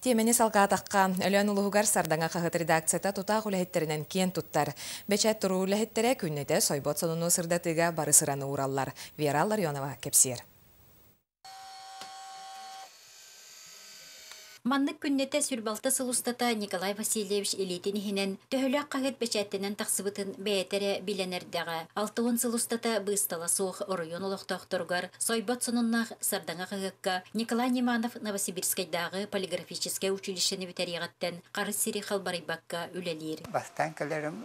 Тиэмэни салҕаатахха, Өлөөн улууһугар Сардаҥа хаһыат редакцията тутаах үлэһиттэринэн киэн туттар. Бэчээт туруу үлэһиттэрэ күннэтэ сойбот сонуну сырдатыыга бары сыраны уураллар. Вера Ларионова кэпсиэр. Маннык күннэтэ сүрбалта сыл устата Николай Васильевич илиитин иһинэн төһөлөөх хаһыат бэчээттэнэн тахсыбытын бэйэтэ эрэ билэн эрдэҕэ. 60 сыл устата быыстала суох оройуон олохтоохторугар сойбот сонуннаах Сардаҥа хаһыакка Николай Неманов Новосибирскайдааҕы полиграфическай училищены бүтэриэҕиттэн харыс сири халбарыйбакка үлэлиир. Бастаан кэлэрим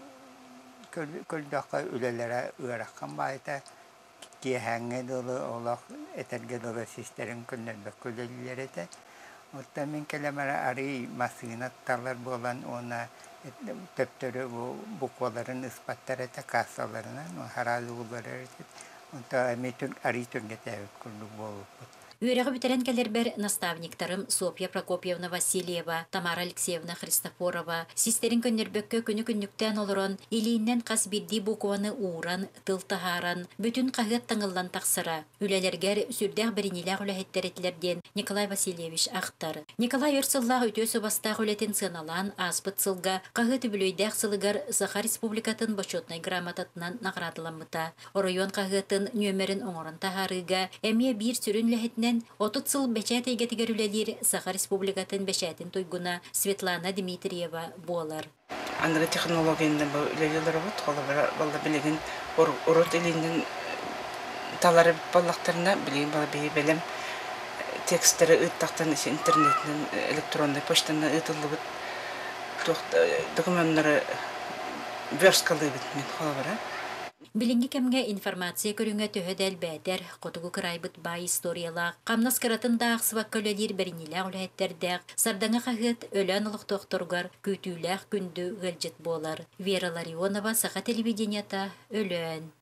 көрдөххө үлэлэрэ ыарахан баайта киэһээҥҥэ дылы олох этэргэ дылы систэрин көннөрбөккө үлэлииллэр этэ. Оттон мин кэлэм эрэ арыый массыына талар буолан уонна төптөрү бу букваларын ыспаттар этэ кассаларынан хараал угуллар этэ. Онто эмиэ арыый түргэтээбит курдук буолбуппут. Үөрэҕи бүтэрэн кэлэрбэр наставниктарым Софья Прокопьевна Васильева, Тамара Алексеевна Христофорова систэрин көннөрбөккө күнү-күннүктээн олорон, илииннэн хас биирдии букваны ууран, тыл таһааран, бүтүн хаһыат таҥыллан тахсара. Үлэлэргэр сүрдээх бэриниилээх үлэһиттэр этилэр диэн Николай Васильевич ахтар. Николай өр сыллаах үтүө суобастаах үлэтин сыаналаан ааспыт сылга хаһыат үбүлүөйдээх сылыгар Саха Республикатын Бочуотунай грамотатынан наҕараадаламмыта. Оройуон хаһыатын нүөмэрин оҥорон таһаарыыга эмиэ биир сүрүн үлэһитинэн 30 сыл бэчээт эйгэтигэр үлэлиир Саха Республикатын бэчээтин туйгуна Светлана Дмитриева буолар. Аныгы технологиянан бу үлэлии олоробут. Холобура, балла билигин урут илиинэн талар буоллахтарына, билигин бала биһи бэлэм текстэри ыыттахтан интернетинэн электроннай почтанан ыытыллыбыт туох докуменнары версткалыыбыт мин холобура. Билиҥҥи кэмҥэ информация көрүҥэ төһө да элбээтэр, хотугу кыраайбыт баай историялаах, хамнас кыратын да аахсыбакка үлэлиир бэриниилээх үлэһиттэрдээх Сардаҥа хаһыат Өлөөн олохтоохторугар күүтүүлээх күндү ыалдьыт буолар. Вера Ларионова, Саха телевидениета, Өлөөн.